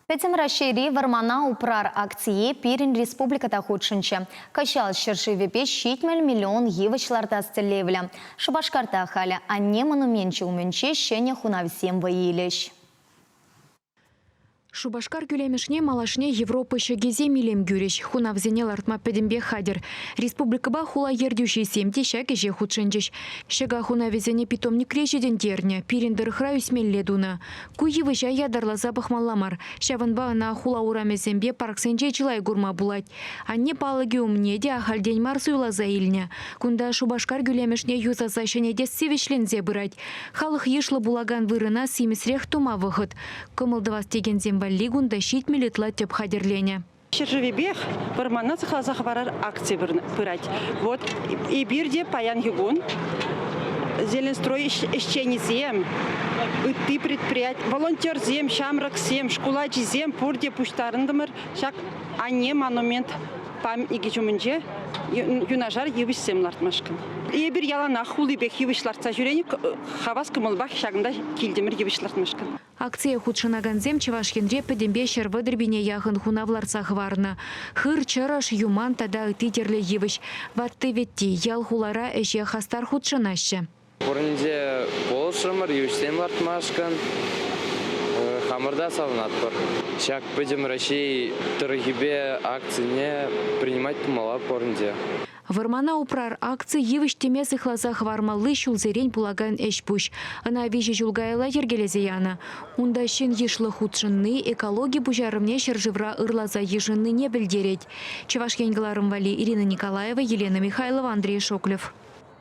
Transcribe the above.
Пӗтӗм Раҫҫейри Вӑрмана упрар акцие пирӗн республика та хутшӑнчӗ. Кӑҫал ҫӗршывӗпе 70 миллион йывӑҫ лартас тӗллевлӗ. Шупашкарта халӗ Анне монуменчӗ умӗнче ҫӗнӗ хунавсем вӑй илӗҫ. Шупашкар кӳлемӗшне малашне Европа ҫӑкисем илем кӳрӗҫ. Хунавсене лартма пӗтӗмпех хатӗр. Республикӑпа хула ертӳҫисем те ҫак ӗҫе хутшӑнчӗҫ. Ҫӑка хунавӗсене питомникре ҫитӗнтернӗ, пирӗн тӑрӑхра ӳсмелле тунӑ. Ку йывӑҫа ятарласа пӑхмалла мар. Ҫавӑнпа ӑна хула урамӗсемпе парксенче чылай курма пулать. Анне палӑкӗ умне те ахальтен мар суйласа илнӗ. Кунта Шупашкар кӳлемӗшне юсаса ҫӗнетесси вӗҫленсе пырать. Халӑх йышлӑ пулакан вырӑна симӗсрех тума вӑхӑт. Кӑмӑл тӑвас текенсем валли кунта 70 ытла тӗп хатӗрленӗ. Ҫӗршывӗпех вӑрмана сыхласа хӑварар акци пырать. Вот эпир те паянхи кун Зеленстрой ӗҫченӗсем, ытти предприяти, волонтерсем, ҫамрӑксем, шкул ачисем пурте пуҫтарӑнтӑмӑр ҫак Анне монумент памятникӗ ҫумӗнче юнашар йывӑҫсем лартмашкӑн. Эпир яланах хулипех йывӑҫ лартса ҫӳренӗ, хавас кӑмӑлпах ҫакӑнта килтӗмӗр йывӑҫ лартмашкӑн. Акцие хутшӑнакансем Чӑваш Енре пӗтӗмпе 130 пине яхӑн хунав лартса хӑварнӑ. Хыр, чӑрӑш, юман тата ытти тӗрлӗ йывӑҫ. Ватти-вӗтти ял-хулара ӗҫе хастар хутшӑнаҫҫӗ. Пуринче пулӑшрӑмӑр йывӑҫсем лартмашкӑн. Хамӑр та савӑнатпӑр. Ҫак Пӗтӗм Раҫҫей тӑрӑхӗпе акцине принимать тумалла пуринте. Вӑрмана упрар акци йывӑҫ-тӗме сыхласа хӑвармалли ҫулсерен пулакан ӗҫ-пуҫ. Ӑна виҫӗ ҫул каялла йӗркелесе янӑ. Унта ҫын йышлӑ хутшӑнни экологи пуҫарӑвне ҫӗршывра ырласа йышӑннине пӗлтерет. Чӑваш Ен кӑларӑм валли Ирина Николаева, Елена Михайлова, Андрей Шоклев.